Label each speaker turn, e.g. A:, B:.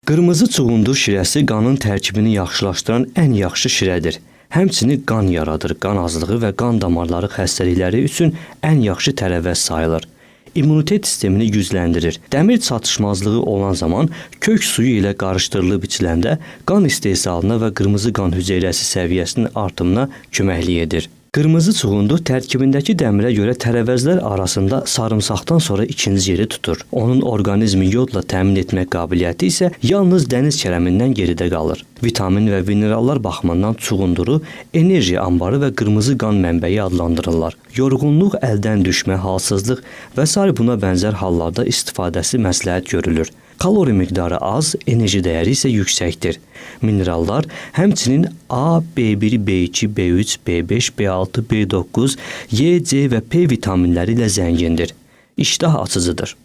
A: Qırmızı çuğundur şirəsi qanın tərkibini yaxşılaşdıran ən yaxşı şirədir. Həmçinin qan yaradır, qan azlığı və qan damarları xəstəlikləri üçün ən yaxşı tərəvəz sayılır. İmmunitet sistemini gücləndirir. Dəmir çatışmazlığı olan zaman kök suyu ilə qarışdırılıb içiləndə qan istehsalına və qırmızı qan hüceyrəsi səviyyəsinin artımına köməklik edir. Qırmızı çuğundur tərkibindəki dəmirə görə tərəvəzlər arasında sarımsaqdan sonra ikinci yeri tutur. Onun orqanizmi yodla təmin etmək qabiliyyəti isə yalnız dəniz kərəmindən geridə qalır. Vitamin və minerallar baxımından çuğunduru enerji anbarı və qırmızı qan mənbəyi adlandırırlar. Yorğunluq, əldən düşmə, halsızlıq və sair buna bənzər hallarda istifadəsi məsləhət görülür. Kalori miqdarı az, enerji dəyəri isə yüksəkdir. Minerallar həmçinin A, B1, B2, B3, B5, B6, B9, Y, C və P vitaminləri ilə zəngindir. İştah açıcıdır.